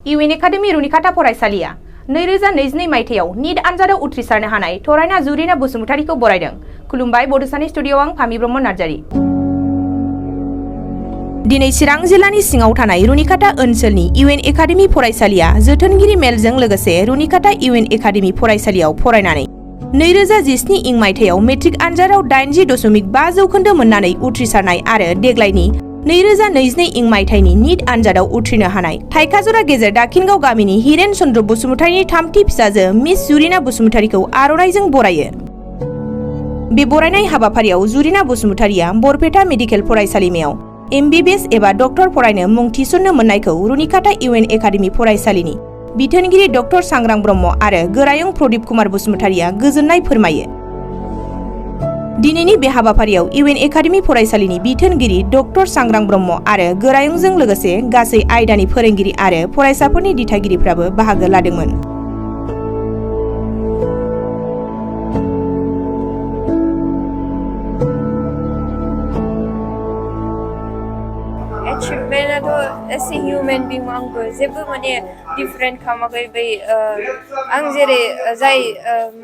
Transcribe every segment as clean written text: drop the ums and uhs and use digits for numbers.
इउएन academy रुनिकाटा फरायसालिया 2022 मायथाइयाव NEET आनजादाव उथ्रिसारनो हानाय थरायना जुरिना बसुमतारीखौ बरायदों। खुलुमबाय बड'सानि स्टुडिअ'आव आं फामि ब्रह्म नार्जारी। दिनै चिरां जिल्लानि सिङाव थानाय रुनिकाटा ओनसोलनि इउएन एकाडेमि फरायसालिया जोथोनगिरि मेलजों लोगोसे रुनिकाटा इउएन एकाडेमि फरायसालियाव फरायनानै 2017 इं मायथाइयाव मेट्रिक आनजादाव 80.5 जौखोन्दो मोननानै उथ्रिसारनाय आरो देग्लायनि 2022 इं मायथाइनि नीट आनजादाव उथ्रिनो हानाय थाइखाजरा गेजेर दाखिनगाव गामिनि हिरेन चन्द्र बसुमतारीनि थामथि फिसाजो मिस जुरिना बसुमतारीखौ आर'नाइजों बरायो। बे बरायनाय हाबाफारियाव जुरिना बसुमतारीया बरपेटा मेडिकेल फरायसालिमायाव एमबिबिएस एबा डक्टर फरायनो मुं थिसननो मोननायखौ रुनिकाटा इउएन एकाडेमि फरायसालिनि बिथोनगिरि डक्टर सांग्रां ब्रह्म आरो गोरायुं प्रदीप कुमार बसुमतारीया गोजोननाय फोरमायो। दिनैनि बे हाबाफारियाव इउएन एकाडेमि फरायसालिनि बिथोनगिरि डक्टर सांग्रां ब्रह्म आरो गोरायुंजों लोगोसे गासै आयदानि फोरोंगिरि आरो फरायसाफोरनि दिथागिरिफ्राबो बाहागो लादोंमोन। Achievement as a human being आंबो जेबो माने डिफरेंट खालामाखै बै आं जेरै जाय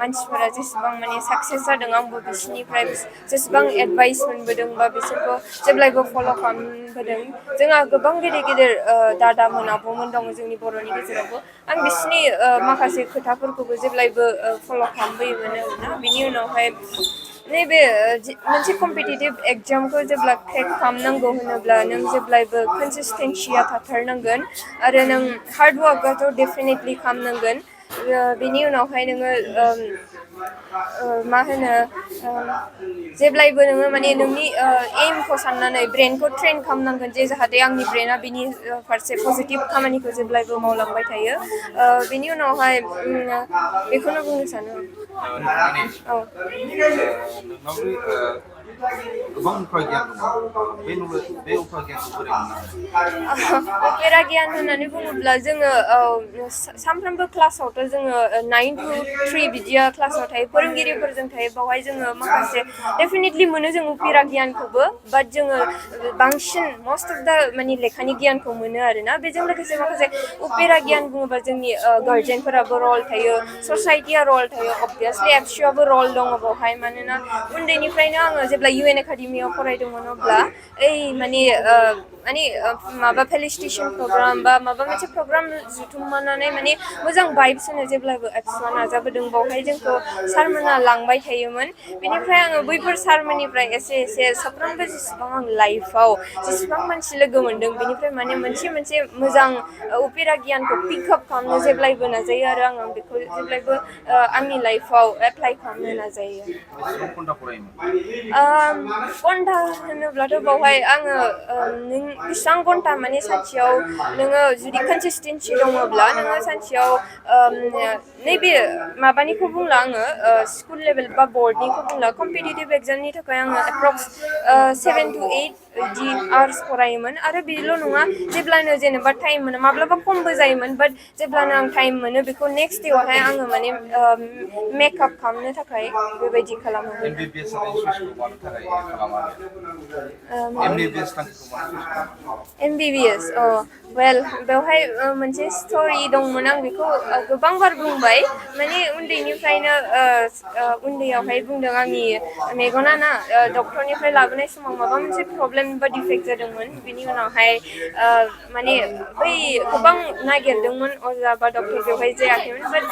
मानसिफोरा जेसेबां माने साक्सेस जादों आंबो बिसोरनिफ्राय जेसेबां एडभाइस मोनबोदों बा बिसोरखौ जेब्लायबो फल' खालामबोदों। जोंहा गोबां गेदेर गेदेर दादामोन आब'मोन दङ जोंनि बर'नि गेजेरावबो। आं बिसोरनि माखासे खोथाफोरखौबो जेब्लायबो फल' खालामबोयोमोन आरोना। बिनि उनावहाय नैबे मोनसे कम्पिटिटिभ एग्जामखौ जेब्ला क्रेक खालामनांगौ होनोब्ला नों जेब्लायबो कनसिस्टेन्सिया थाथारनांगोन आरो नों हार्ड वार्कआथ' डेफिनेटलि खालामनांगोन। बिनि उनावहाय नोङो मा होनो जेब्लायबो नोङो माने नोंनि एमखौ साननानै ब्रेनखौ ट्रेन खालामनांगोन जे जाहाथे आंनि ब्रेना बिनि फारसे पजिटिभ खामानिखौ जेब्लायबो मावलांबाय थायो। बिनि उनावहाय बेखौनो बुंनो सानो औ गोबां उफ्रा गियान दङ बे उफ्रा गियानखौ बोरै उफेरा गियान होननानै बुङोब्ला जोङो सानफ्रोमबो क्लासावथ' जोङो 9 to 3 बिदिया क्लासाव थायो फोरोंगिरिफोरजों थायो बावहाय जोङो माखासे डेफिनेटलि मोनो जों उफेरा गियानखौबो बाट जोङो बांसिन मस्ट अफ दा माने लेखानि गियानखौ मोनो आरोना। बेजों लोगोसे माखासे उफेरा गियान बुङोबा जोंनि गार्जेनफोराबो रल थायो, ससाइटिया रल थायो, अबभियासलि एबसुआबो रल दङ बावहाय। मानोना उन्दैनिफ्रायनो आङो जेब्ला इउएन एकाडेमियाव फरायदोंमोन अब्ला माबा फेलिसिटेसन प्रग्राम बा माबा मोनसे प्रग्राम जुथुमनानै माने मोजां भाइब्स होनो जेब्लाबो एबसुआ नाजाबोदों। बावहाय जोंखौ सारमोना लांबाय थायोमोन। बेनिफ्राय आङो बैफोर सारमोननिफ्राय एसे एसे साफ्रोमबो जेसेबां आं लाइफआव जेसेबां मानसि लोगो मोनदों बेनिफ्राय माने मोनसे मोजां उफेरा गियानखौ पिकआप खालामनो जेब्लायबो नाजायो आरो आङो बेखौ जेब्लायबो आंनि लाइफआव एप्लाइ खालामनो नाजायो। घन्टा होनोब्लाथ' बावहाय आङो नों बेसेबां घन्टा माने सानसेयाव नोङो जुदि कनसिस्टेन्सि दङब्ला नोङो सानसेयाव नैबे माबानिखौ बुंला आङो स्कुल लेभेल बा बर्डनिखौ बुंला कम्पिटिटिभ एग्जामनि थाखाय आङो एप्रक्स 7 to 8 बिदि आवार्स फरायोमोन। आरो बेल' नङा जेब्लानो जेनेबा टाइम मोनो माब्लाबा खमबो जायोमोन बाट जेब्लानो आं टाइम मोनो बेखौ नेक्स्ट देआवहाय आङो माने मेकआप खालामनो थाखाय बेबायदि खालामो। एमबिबिएस वेल बेवहाय मोनसे स्ट'रि दंमोन आं बेखौ गोबां बार बुंबाय। माने उन्दैनिफ्रायनो उन्दैयावहाय बुंदों आंनि मेगना ना डक्टरनिफ्राय लाबोनाय समाव माबा मोनसे प्रब्लेम बा डिफेक्ट जादोंमोन। बिनि उनावहाय माने बै गोबां नागिरदोंमोन अजा बा डक्टर बेवहाय जायाखैमोन बाट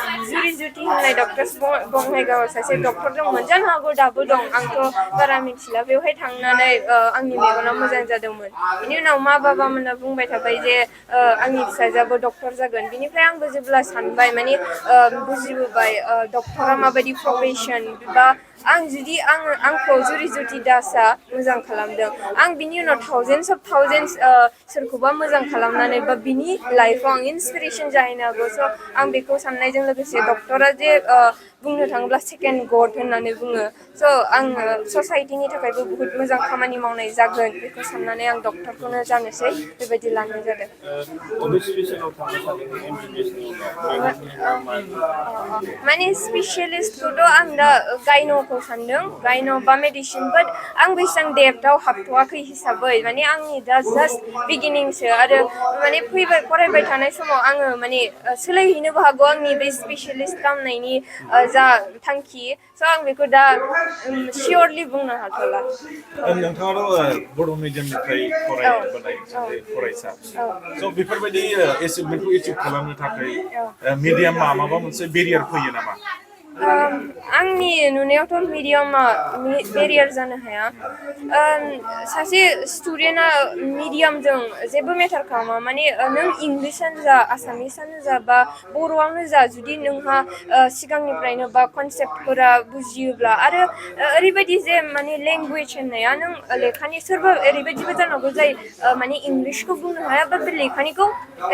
जुरि होननाय डक्टर बङाइगावआव सासे डक्टर दंमोन, जानो हागौ दाबो दं आंथ' बारा मिथिला। बेवहाय थांनानै आंनि मेगना मोजां जादोंमोन। बिनि उनाव मा बाबामोना बुंबाय थाबाय जे आंनि फिसाजोआबो डक्टर जागोन। बिनिफ्राय आंबो जेब्ला सानबाय माने बुजिबोबाय डक्टरा माबायदि प्रफेसन बा आंखौ जुरि दासआ मोजां खालामदों। आं बिनि उनाव थाउजेन्डस सोरखौबा मोजां खालामनानै बा बिनि लाइफआव आं इन्सपिरेसन जाहैनो हागौ। स' आं बेखौ साननायजों लोगोसे डक्टरा जे बुंनो थाङोब्ला सेकेन्ड गड होननानै बुङो। स' आङो ससाइटिनि थाखायबो बुहुत मोजां खामानि मावनाय जागोन बेखौ साननानै आं डक्टरखौनो जानोसै बेबायदि लानाय जादों। माने स्पेसियेलिस्टखौथ' आं दा गायन'खौ सानदों, गायन' बा मेडिसिन बाट आं बेसेबां डेप्थआव हाबथ'वाखै हिसाबै माने आंनि दा जास्ट बिगिनिंसो आरो माने फरायबाय थानाय समाव आङो माने सोलायहैनोबो हागौ आंनि बे स्पेसियलिस्ट खालामनायनि जा थांखि स' आं बेखौ दा सियरलि बुंनो हाथ'ला नोंथाङाथ' बर' मिडियामनिफ्राय औ फरायबोनाय सासे फरायसा स' बेफोरबायदि एचिभमेन्टखौ एचिभ खालामनो थाखाय मिडियामा माबा मोनसे बेरियार फैयो नामा? आंनि नुनायावथ' मिडियामा बेरियार जानो हाया सासे स्टुडेन्टआ मिडियामजों जेबो मेटार खालामा माने नों इंलिसानो जा आसामिसानो जा बा बर'आवनो जा जुदि नोंहा सिगांनिफ्रायनो बा कनसेप्टफोरा बुजियोब्ला आरो ओरैबायदि जे माने लेंगुवेज होननाया नों लेखानि सोरबा ओरैबायदिबो जानांगौ जाय माने इंलिसखौ बुंनो हाया बा बे लेखानिखौ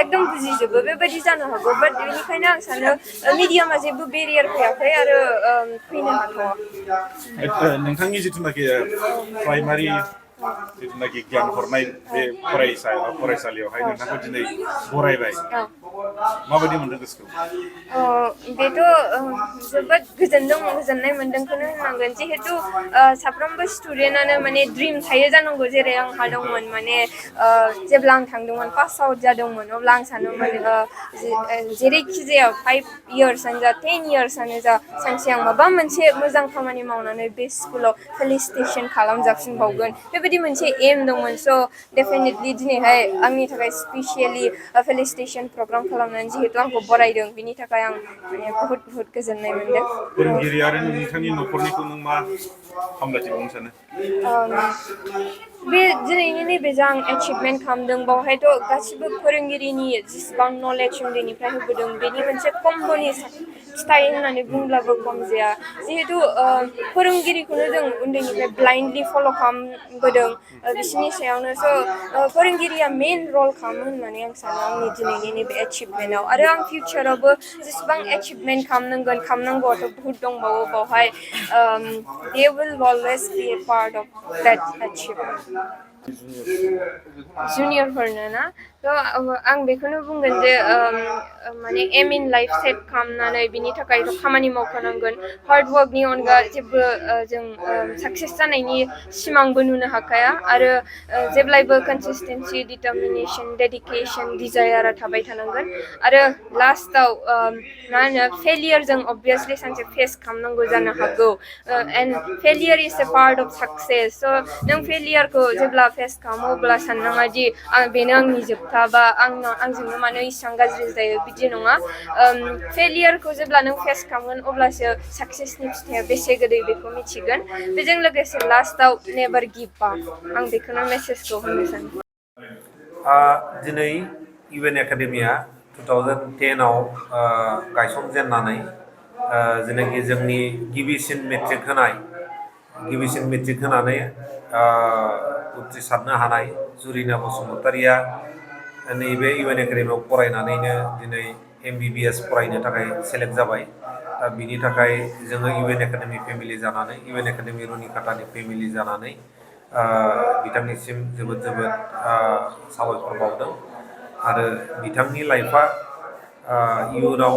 एकदम बुजिजोबो बेबायदि जानो हागौ बाट बेनिखायनो आं सानो मिडियामा जेबो बेरियार फैयाखै आरो फैनो हाथ'वा नोंथांनि जिथुनाखि प्राइमारि जिथुनाखि गियान हरनाय बे फरायसालियावहाय नोंथांखौ दिनै बरायबाय माबायदि मोनदों गोसोखौ? बेथ' जोबोद गोजोननाय मोनदोंखौनो होननांगोन जिहेथु साफ्रोमबो स्टुडेन्टआनो माने ड्रिम थायो जानांगौ जेरै आंहा दंमोन माने जेब्ला आं थांदोंमोन पास आउट जादोंमोन अब्ला आं सानोमोन जेरैखि जाया 5 इयार्सआनो जा 10 इयार्सआनो जा सानसे आं माबा मोनसे मोजां खामानि मावनानै बे स्कुलाव फेलिसिटेसन खालामजाफिनबावगोन बेबायदि मोनसे एम दंमोन स' डेफिनेटलि दिनैहाय आंनि थाखाय स्पेसियेलि फेलिसिटेसन प्रग्राम खालामनानै जिहेतु आंखौ बरायदों बिनि थाखाय आं माने बहुत गोजोननाय मोनदों फोरोंगिरि आरो नोंथांनि न'खरनिखौ नों मा हामलायथि बावनो सानो? बे दिनैनि नैबे जा आं एचिभमेन्ट खालामदों बावहायथ' गासिबो फोरोंगिरिनि जेसेबां नलेज उन्दैनिफ्राय होबोदों बेनि मोनसे कम्ब'नि फिथाइ होननानै बुंब्लाबो खम जाया जिहेतु फोरोंगिरिखौनो जों उन्दैनिफ्राय ब्लाइन्डलि फल' खालामबोदों बिसोरनि सायावनो स' फोरोंगिरिया मेन रल खालामो होननानै आं सानो आंनि दिनैनि नैबे एचिभमेन्टआव आरो आं फिउचारावबो जेसेबां एचिभमेन्ट खालामनांगौआथ' बहुत दंबावो बावहाय they will always be a part of that achievement. जुनियरफोरनो ना थ' आं बेखौनो बुंगोन जे माने एम इन लाइफ सेट खालामनानै बिनि थाखायथ' खामानि मावखानांगोन हार्डवर्कनि अनगा जेबो जों साक्सेस जानायनि सिमांबो नुनो हाखाया आरो जेब्लायबो कनसिस्टेन्सि डिटारमिनेसन डेडिकेसन डिजायारा थाबाय थानांगोन आरो लास्टाव मा होनो फेलियरजों अबभियासलि सानसे फेस खालामनांगौ जानो हागौ and failure is a part of success स' नों फेलियरखौ जेब्ला फेस खालामो अब्ला साननाङा दि बेनो आंनि जोबथा बा आंजोंनो मानो इसेबां गाज्रि जायो बिदि नङा फेलियरखौ जेब्ला नों फेस खालामगोन अब्लासो साक्सेसनि फिथाइया बेसे गोदै बेखौ मिथिगोन बेजों लोगोसे लास्टाव नेभार गिभ आप आं बेखौनो मेसेजखौ होनो सानो दिनै इउएन एकाडेमिया 2010आव गायसनजेननानै जेनाखि जोंनि गिबिसिन मेट्रिक होनानै उथ्रिसारनो हानाय जुरिना बसुमतारिया नैबे इउएन एकाडेमियाव फरायनानैनो दिनै MBBS फरायनो थाखाय सेलेक्ट जाबाय बिनि थाखाय जोङो इउएन एकाडेमि फेमिलि जानानै इउएन एकाडेमि रुनिकाटानि फेमिलि जानानै बिथांनिसिम जोबोद साबायखर बावदों आरो बिथांनि लाइफआ इयुनाव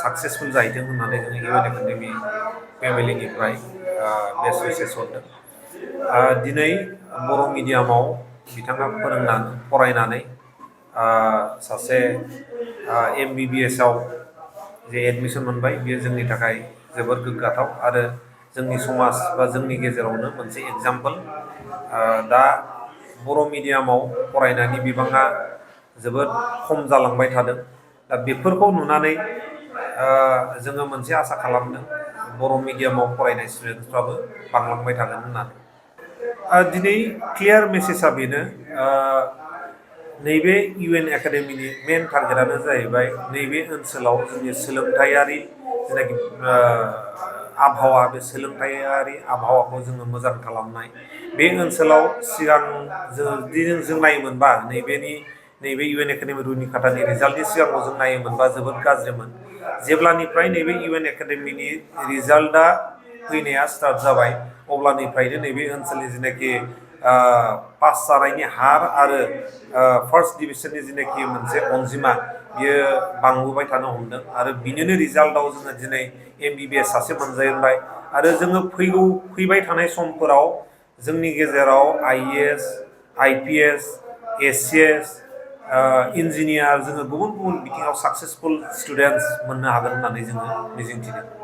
साक्सेसफुल जाहैथों होननानै जोङो इउएन एकाडेमि फेमिलिनिफ्राय बेस्ट उइसेस हरदों दिनै बर' मिडियामाव बिथाङा फरायनानै सासे MBBSआव जे एडमिसन मोनबाय बेयो जोंनि थाखाय जोबोर गोग्गाथाव आरो जोंनि समाज बा जोंनि गेजेरावनो मोनसे एग्जाम्पोल दा बर' मिडियामाव फरायनायनि बिबाङा जोबोद खम जालांबाय थादों दा बेफोरखौ नुनानै जोङो मोनसे आसा खालामदों बर' मिडियामाव फरायनाय स्टुडेन्टसफ्राबो बांलांबाय थागोन होननानै दिनै क्लियार मेसेजआ बेनो नैबे इउएन एकाडेमिनि मेन टारगेटआनो जाहैबाय नैबे ओनसोलाव जोंनि सोलोंथायारि जेनाखि आबहावा बे सोलोंथायारि आबहावाखौ जोङो मोजां खालामनाय बे ओनसोलाव सिगां जों नायोमोनबा नैबे इउएन एकाडेमि रुनिकाटानि रिजाल्टनि सिगाङाव जों नायोमोनबा जोबोद गाज्रिमोन जेब्लानिफ्राय नैबे इउएन एकाडेमिनि रिजाल्टआ फैनाया स्टार्ट जाबाय अब्लानिफ्रायनो नैबे ओनसोलनि जेनाखि पास जानायनि हार आरो फार्स्ट डिभिजननि जेनाखि मोनसे अनजिमा बियो बांबोबाय थानो हमदों आरो बिनिनो रिजाल्टआव जोङो दिनै MBBS सासे मोनजेनबाय आरो जोङो फैबाय थानाय समफोराव जोंनि गेजेराव IAS, IPS, ACS, इन्जिनियार जोङो गुबुन गुबुन बिथिङाव साक्सेसफुल स्टुडेन्टस मोननो हागोन होननानै जोङो मिजिंथिदों।